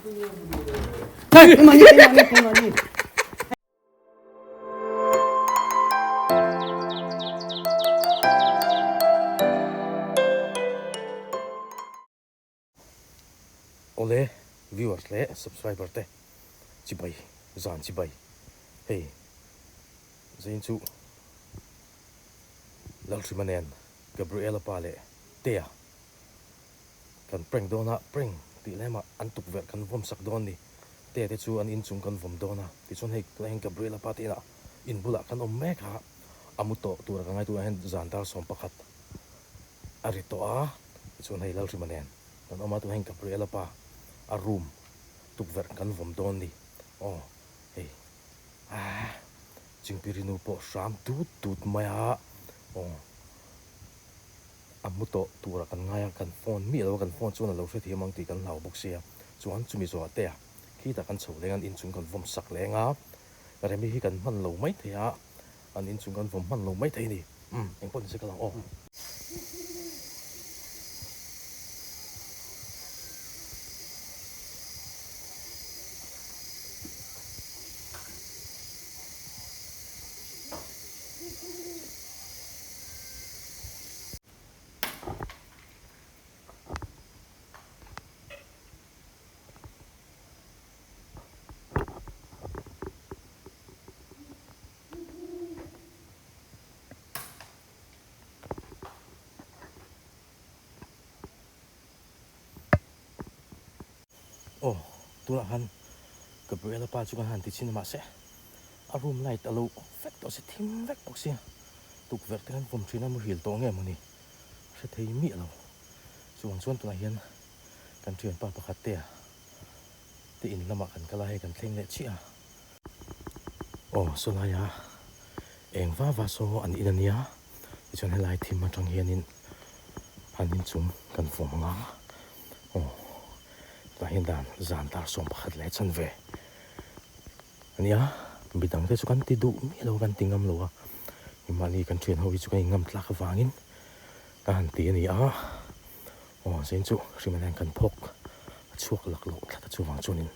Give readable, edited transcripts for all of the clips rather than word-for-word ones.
Awle viewers leh subscriber te chibai zan chibai hei zain chu Lalhrima nen Gabriela pa leh Tea kan prank dawn a, prank tih lemah an tukverh kan vawm sak dawn a ni. Tea te chu an inchung kan vawm dawn a, tichuan hei tunah hian Gabriela pa te inah in bulah kan awm mek a, a mu tawh tura ka ngai tunah hian zan dar 11 a ri tawh a, tichuan hei Lalhrima nen kan awm a, tunah hian Gabriela pa a room tukverh kan vawm dawn a ni. Aw hei aah Chingpirinu pawh hram dut dut mai a, aw. A hmu tawh turah kan ngai a, kan phone miah lo a, kan phone chuan a lo hrethiam ang tih kan hlau bawk sia. Chuan chumi zawh te a, khitah kan chho leng a, an inchung kan vawm sak leng a, Remi hi kan hman lo mai thei a, an inchung kan vawm hman lo mai thei a ni. Umm, engpawh ni se ka lang aw. Aw tunah khan Gabriela pa chu kan han ti chin a mahse a room light a lo off vek tawh si thim vek bawk sia tukverh te khan vawm thin a muhil tawh nge mawni a hre thei miah lo chuvang chuan tunah hian kan thianpa pakhat te a te in lamah kan kal a hei kan thleng leh chiah a. Aw saw laia eng va va saw an in ania tichuan helai thim atang hianin an inchung kan vawm ang a aw tah hian dan zan tar 11 leh chanve ania midang te chu kan ti duh miah lo a kan ti ngam lo a mahni kan thian ho hi chu kan in ngam tlak avangin ka han ti ani a aw zain chu hrim ah hian kan phawk a chhuak lak loh tlat a chuvang chuanin.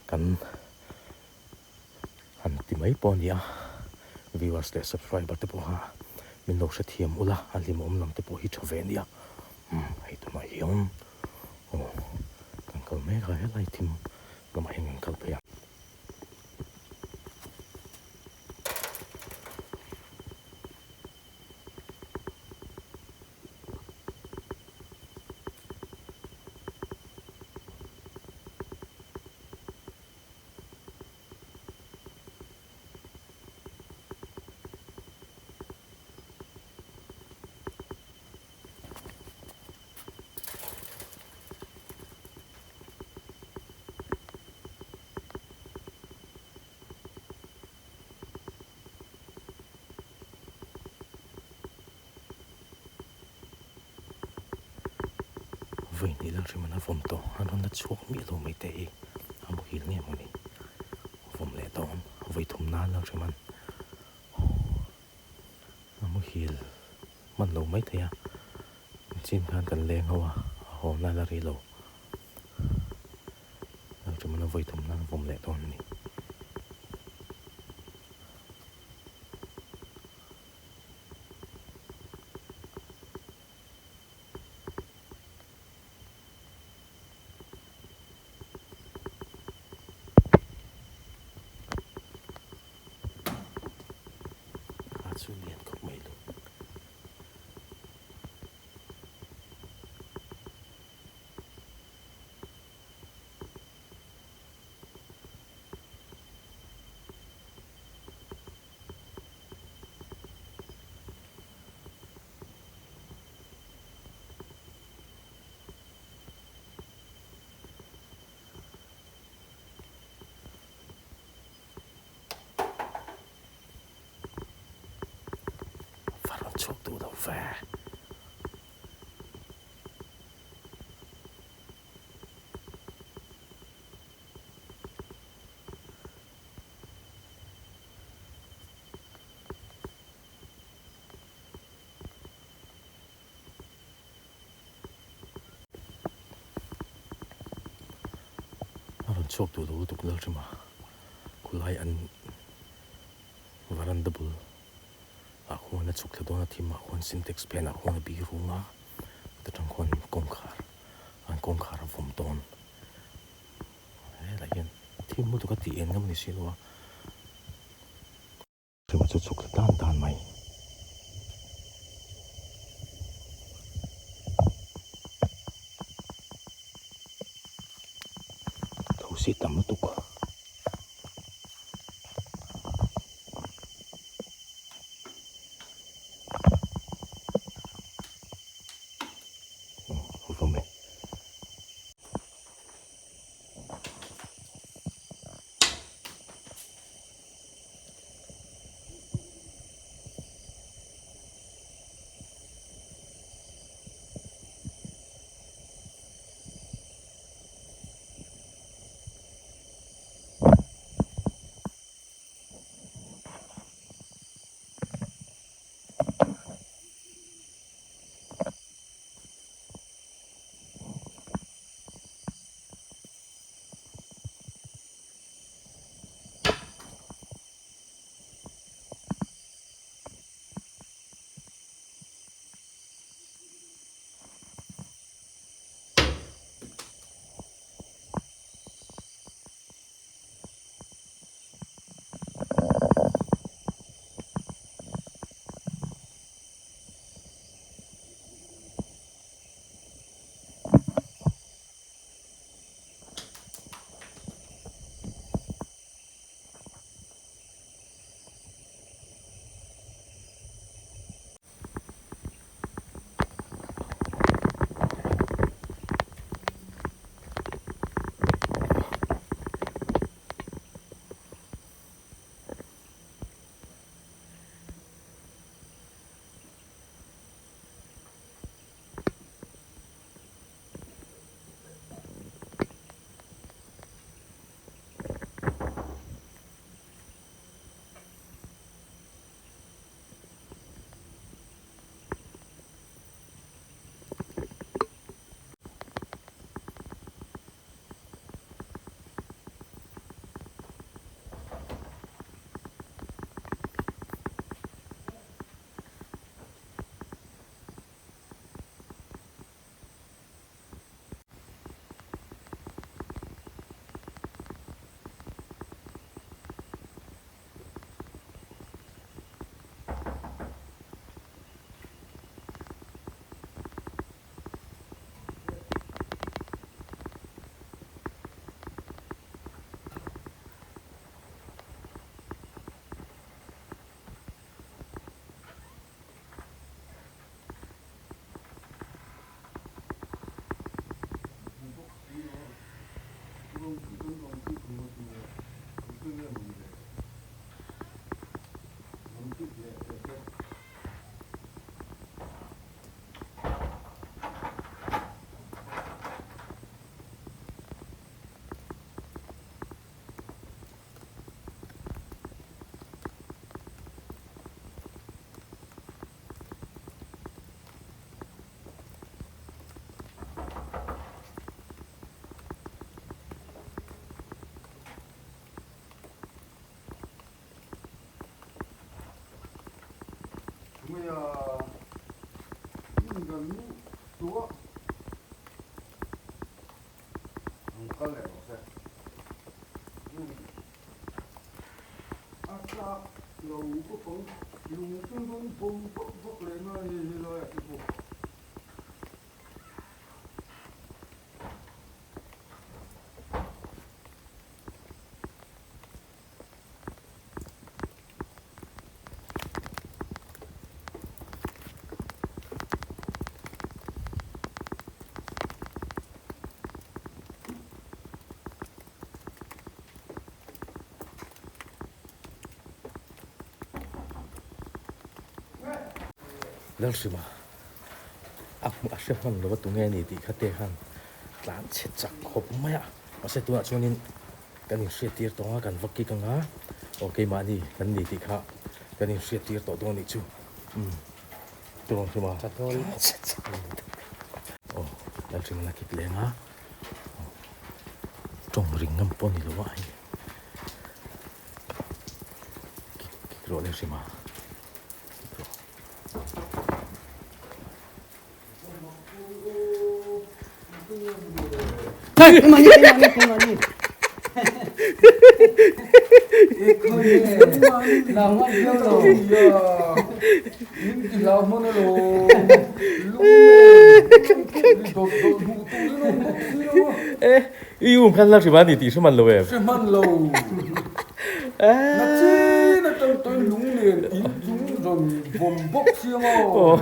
Kan han ti mai pawh a ni a, viewers leh subscriber te pawh kha min lo hrethiam ula, a hlimawm lam te pawh hi tha ve a nia. Umm hei tunah hian aw kan kal mek a, helai thim lamah hian kan kal phei a. Vawi hnih lal hrim an a vawm tawh an rawn la chhuak miah lo mai te hi a muhil nge mawni vawm leh dawn vawi thum nan lal hrim an a muhil hman lo mai thei a chin khan kan leng ho a a haw na la rih lo lal hrim an a vawi thum nan vawm leh dawn a ni. A chu lian khawp mai lo. Va rawn chhuak duh lo ve. chhuak duh lo lutuk Lalhrima khulai an varanda bul ah khuan a chhuk thla dawn a thim ah khuan sintex phen ah khuan a bi rung a ta tang khuan kawngkhar an kawngkhar a vawm tawn helai hian thim lutuk a tih en ngam ni si lo a. Hrima chu chhuk thla tan tan mai. Thosi tam lutuk. Vawm e. Lalhrima a hmuh a hre hman lo a tunge a ni tih kha te khan tlan chhe chak khawp mai a mahse tunah chuanin Kan inhriattir tawng a, kan va kik anga, aw keimahni kan ni tih kha kan inhriattir tawh dawn nih chu. Umm tawng hlum a. Aw Lalhringa la kik leng a. Tawng ring ngam pawh a ni lo a hei. Kik kik rawh le hrima kik rawh. I um khan la hrim a ni tih hre man lo em? Hre hman lo. Na chin atang tawhin lunglen in chung rawn vawm bawk si ang aw.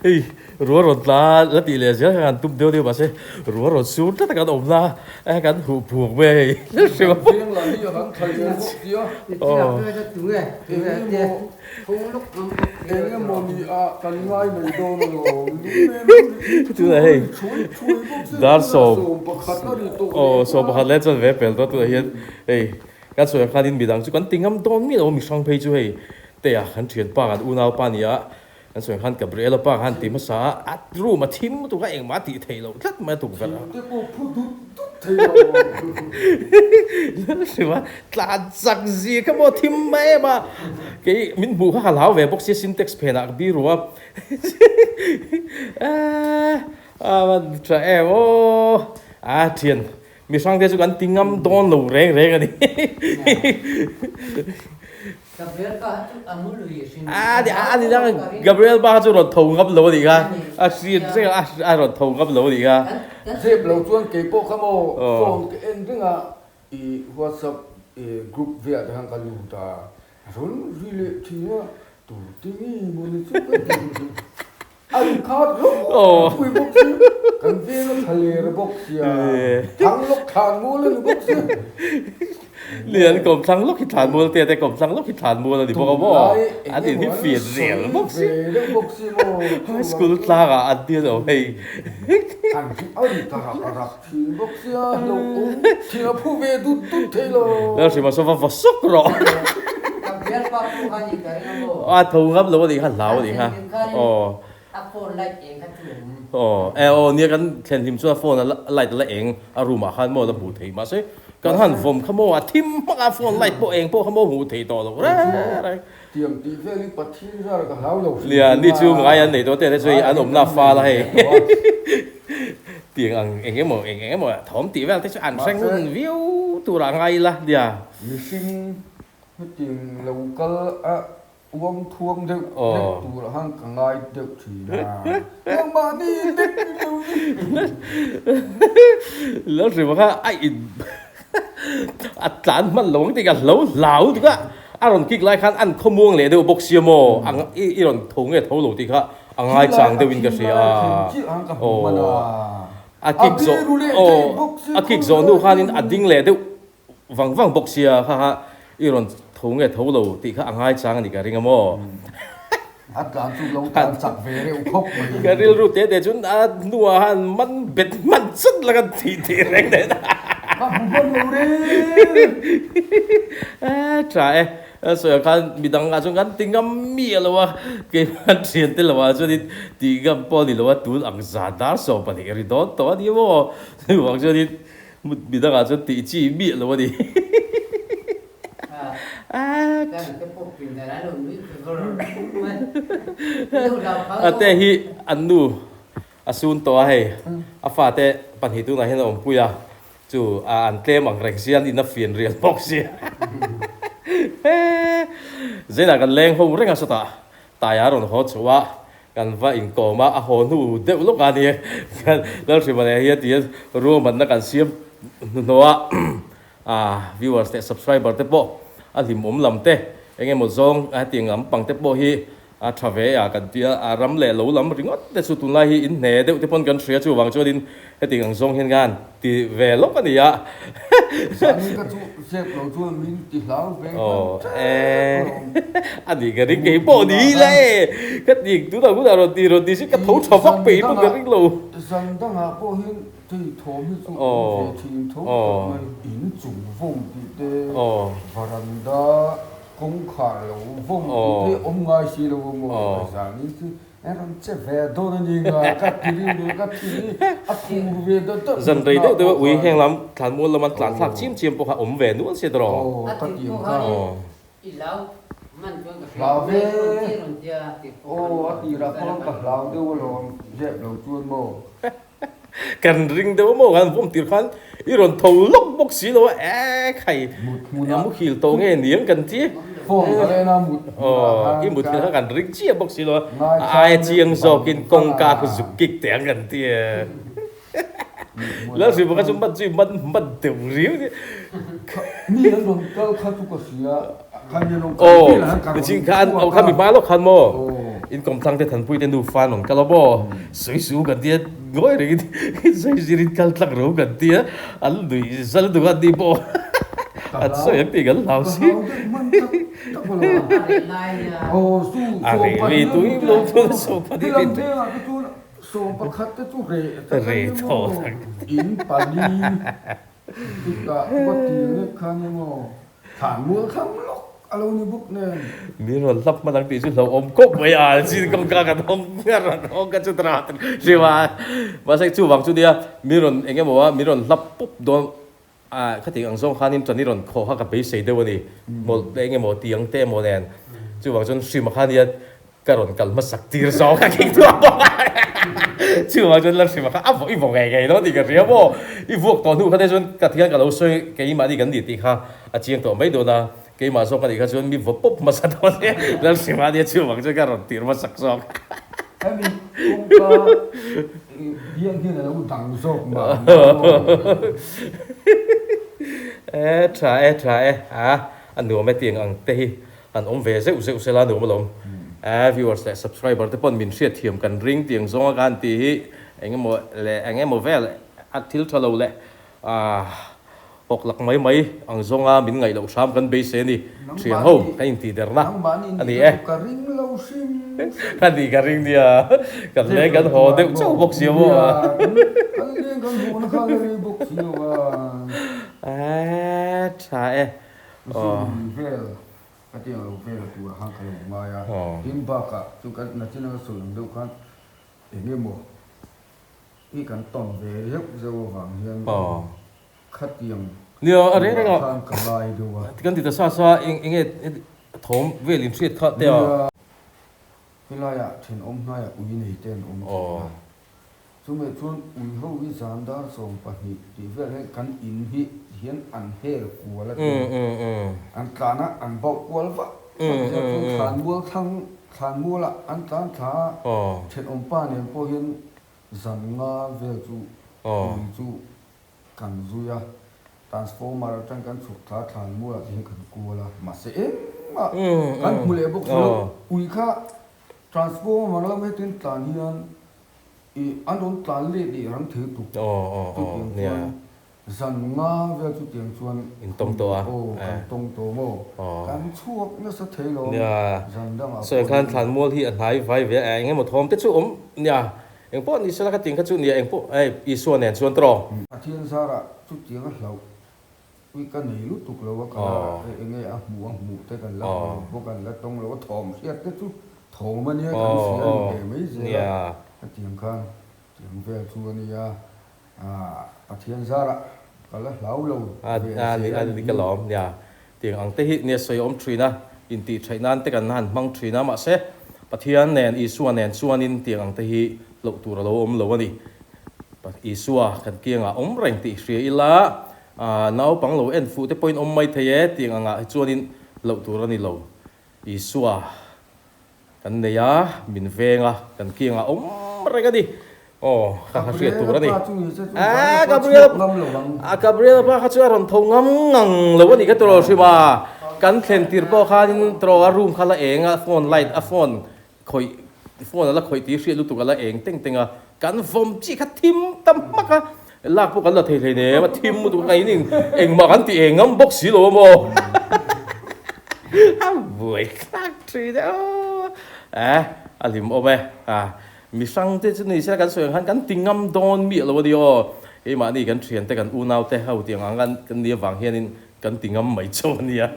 Hei ruah rawn tla la tih leh zel kha kan tum deuh deuh mahse ruah rawn sur tlat a kan awm na a kan huh phuk mai a hei. Kan veng lah hi a kan thla lian bawk si a. Engemaw Eng emaw ni ah kan ngai mai dawn alawm. Lunglen a ri in Tunah hei chhui chhui bawk si dar tunah sawm 11 a ri tawh aw leh sawm nghal. pakhat leh chuan ve pel tawh tunah hian hei kan sawi ang khanin midang chu kan ti ngam dawn miah lo mihrang phei chu hei te a kan thianpa kan unaupa a ni a kan sawi ang khan Gabriela pa khan ti hmasa a a room a thim lutuk a engmah a tih theih loh tlat mai a tukverh a. Thim te pawh phu dut dut thei lo. Lalhrima tlan chak zia kha maw thim mai em a kei min hmuh kha ka hlau ve bawk sia sintex phenah ka biru a a van tha em aw a thian mi hrang te chu kan ti ngam dawn lo reng reng a ni. Gabriel pa kha chu a mu lui hrim A ni a ni dang Gabriel pa kha chu rawn tho ngam lo a nih kha a hriat reng a a rawn tho ngam lo a nih kha. Zep lo chuan kei pawh kha maw phone ka en reng a i whatsapp group velah te khan ka lut a rawn ri leh thin a tu te nge maw ni chu ka ti An khat hlawk pui bawk si, kan veng a tha ler bawk sia, thlang lawk thlan mual a ni bawk si. Lian kawmthlang lawk hi thlan mual te te kawmthlang lawk hi thlan mual a ni bawk a maw? An in hi fian rel bawk si. High school tlangah an ti lo hei. An hi a ri ta rak rak thin bawk sia, lo awm thin a phu ve dut dut thei lo. Lalhrima saw va va sawk rawh. A tho ngam lo a nih kha hlau a nih kha. Aw. A phone light eng kha chu awm. Aw e aw nia kan thlen hlim chuan a phone a light a la eng a room ah khan maw la hmuh theih mahse kan han vawm kha maw a thim hmak a phone light pawh eng pawh kha maw hmuh theih tawh loh reng reng. Tiang tih vel hi Pathian zar ka hlau lo hrim Nia ni chu ngai an nei tawh te te chu hei an awmna a fal a hei tiang ang eng emaw eng eng emaw thawm tih vel te chu an hreng ngun viau tur ah ngai ila nia. Mihring hetiang lo kal a Uang thuang deuh deuh tur ah khan ka ngai deuh thin a, nangmahni dek ni lo hi. Lalhrima kha a in a tlan hman lo ang tih ka hlo hlau tuk a, a rawn kick lai khan an khawmuang leh deuh bawk sia maw, ang i rawn tho nge tho lo tih kha a ngai chang deuh in ka hria a, aw a kick zawh aw a kick zawh hnu khanin a ding leh deuh Vang vang bawk sia kha kha i rawn tho nge tho lo tih kha a ngai chang a ni ka ring a maw? A tlan chu lo tlan chak ve reuh khawp mai. Ka rilru te te chuan a hnuah khan man bet hman chat la kan thih thih reng nen a. Ka hmu hman lo reng. A tha e, a sawi ang khan midang ah chuan kan ti ngam miah lo a, keimah thian te lo ah chuan in ti ngam pawh a ni lo a, tun ang zan dar 12 ri dawn tawh a ni maw? Chuvang chuan in Midang ah chuan tih chi miah lo a ni. A te hi an nu a sun tawh a hei a fate pahnih tunah hian a awmpui a chu an tlem ang reng sia an in a fian rial bawk sia. Zainah kan leng ho reng a sawtah Taia rawn haw chhoh a Kan va inkawm a, a haw hnu deuh lawk a nia. Lalhrimah leh hian tihian ruahmanna kan siam hnuhnawh a, ah viewers leh subscriber te pawh a hlimawm lam te eng emaw zawng hetiang lampang te pawh hi a tha ve a kan ti a, a ram leh lo lam ringawt te chu tunlai hi in hne deuh te pawn kan hria chuvang chuanin hetiang ang zawng hian kan ti ve lawk a ni a. Zanin ka chu zep lo chuan min ti hlau ve hman tep alawm. A ni ka ring kei pawh ni ila e. Ka ti tunah hunah rawn ti rawn ti si ka tho tha vak peih pawh ka ring lo. Zan dangah pawh hian thei thawm hi chu awm ve thin tho khawp mai. In chung vawm tih te, varanda kawngkhar lo vawm tih te awm ngai si lo a maw? Zanin chu. En rawn che ve dawn a ni nga ka ti ri ve ka thi hi a khur ve dawt dawt Zan rei deuh deuh a ui heng lam thlan mual lama tlan thlak chiam chiam pawh kha awm ve nual sia tawh. Aw A ka tirh ti pawh ang kha. khanin i lau man chuan ka hria Hlau ve. rawn ti rawn tia tirh pawh Aw khan a tirah Gabriela khawn pa ka hlau deuh alawm zep lo chuan maw. Kan ring deuh a maw kan vawm tir khan i rawn tho lawk bawk si lo a e khai Mut hmun a. Muhil tawh nge niang kan ti. Phone ka len a mut hmun ah Aw i khan mut ka hil kha kan ring chiah bawk si lo a ngai a aia chang chiang deuh zawkin vang vang kawngka a. khu zuk kik teh ang kan ti e. Mut hmun ah Lalhriva kha chu khan. man chu i man man deuh riau nia. Mi an rawn kal kha chu ka hria a kha mi an rawn kal Aw vel ah khan ka rawn niching khan chhuak aw kha a. mi hma lawk khan maw Aw. in kawmthlang te Thanpui te nufa an rawn kal a maw sawi su kan tia ngawi rengin sawi zirin kal tlak ro kan tia an nuih zal duh a ni pawh Ka an hlau sawi ang tih kan hlau ka si. hlau deuh hman tak tak a lo. A reh lai nia. Aw su A sawm reh ve pahnih tui an lo rawn chuan kal sawm pahnih helam ve tui. vengah te chuan 11 te chu reh tak a Reh ni thaw maw tak. In pali. Chutah va tir lek kha ni maw? Thlan mual thlang lawk a lo ni bawk nen. Min rawn hlap hman ang tih chu hlauhawm khawp mai a, zin kawngka kan hawng a rawn hawng ka chu ta hrim a. Mahse chuvang chu nia min rawn eng emaw a min rawn hlap pawp dawn a khatiang ang zawng khanin tani rawn khawh kha ka beisei deuh a ni. Mawlh eng emaw tiang te emaw nen chuvang chuan hrim a kha nia Ka rawn kal hmasak tir zawk a kik thuak bawk a. Chuvang chuan Lalhrima kha a vaw i vaw ngei ngei lo tih ka hria maw. I vuak tawh hnu kha te chuan ka thian ka lo sawi keimahni kan ni tih kha a chiang tawh mai dawn a. Keimah zawk a nih kha chuan mi vaw pawp hmasa dawn e. Lalhrima nia chuvang chuan ka rawn tir hmasak zawk. Hemi kawngka biang hian a lo dang zawk mah maw. E tha e tha e a a nuam e tiang ang te hi. An awm ve zeuh zeuh sela nuam alawm. Aa viewers leh subscriber te pawn min hriat thiam kan ring tiang zawnga ka han tih hi eng emaw leh eng emaw vel a thil tha lo leh aa hawk lak mai mai ang zawnga min ngaih loh hram kan beisei a ni. Thian ho kan intih derna a ni e. Ka ring lo hrim hrim. Ka nih ka ring nia. Kan leng kan haw deuh chauh bawk si a maw. Kan leng kan haw na kha la rei bawk si lo a. Aa tha e. Zun vel ka ti ang lo vel tur khan ka lo ngai a, tin bakah chu kan nachin a sawi ang deuh khan eng emaw hi kan tawn ve zeuh zeuh avang hian khatiang turah khan ka ngai deuh a. Kan ti ta sa sa eng enge thawm vel in hriat kha te a. Nia, helaiah thenawm hnaiah ui nei te an awm thin a. Chumei chuan ui ho hi zan dar 12 tih vel hian kan in hi hian an hel kual a ti a, an tlan a, an bauh kual vak vak zel chuan thlanmual thlang thlanmualah an tlan thla a, thenawm pa nen pawh hian zan nga vel chu ui chu kan zui a, transformer atang kan chhuk thla thlanmualah te hian kan kual a, mahse engmah kan hmu leh bawk si lo, ui kha transformer lam hetin tlan hian I an rawn tlan let leh rang thei tuk. Chutiang chuan zan nga vel chutiang chuan In tawng tawh a. Aw kan tawng tawh maw. Kan chhuak nasa thei lo zan dangah pawh. Sawi khan thlanmual hi a hnai vai ve a, eng emaw thawm te chu awm nia. Eng pawh ni sela ka ting kha chu nia eng pawh hei Isua nen chuan tawh. Pathian zarah chutiang a hlauh ui ka nei lutuk lo a, ka la enge a hmuh a hmuh te kan la hmu lo bawk an la tawng lo a, thawm hriat te chu thawm a nia kan hria a ni ve mai zel a, hetiang khan tiang vel chu a nia, Pathian zarah ka la hlau lo ve zel a ni Ka lawm nia, tiang ang te hi nia sawi awm thin a, intih theih nan te kan han hmang thin a, mahse Pathian nen Isua nen chuanin tiang ang te hi loh tur a lo awm lo a ni, Isua kan kiangah awm reng tih hria ila Aaa naupang lo en fuh te pawhin awm mai thei e tih ang angah hi chuanin loh tur a ni lo. Isua kan nei a, min veng a, kan kiangah awm reng a ni. Aw, kha kha hriat tur a ni. Aaa Gabriel a Gabriel pa kha chu a rawn tho ngam ngang lo a ni ka tawh hrim a. Kan thlen tir pawh khanin tawh a room kha la eng a, phone light a phone khawih phone a la khawih tih hriat lutuk a la eng teng teng a, kan vawm chi kha thim ta hmak a, lak pawh kan la thei hlei nem a, thim lutuk a in engmah kan ti eng ngam bawk si lo a maw a buai thlak thin e aw eh a hlim awm e a mi hrang te chu ni se kan sawi ang khan kan ti ngam dawn miah lo a ni aw keimahni kan thiante kan unau te ho tiang ang kan nia vang hianin. Kan ti ngam mai chauh a nia.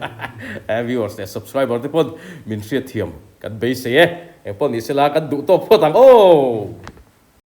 Viewers leh subscriber te pawn min hriatthiam kan beisei e. Engpawh ni sela kan duh tawk phawt ang aw.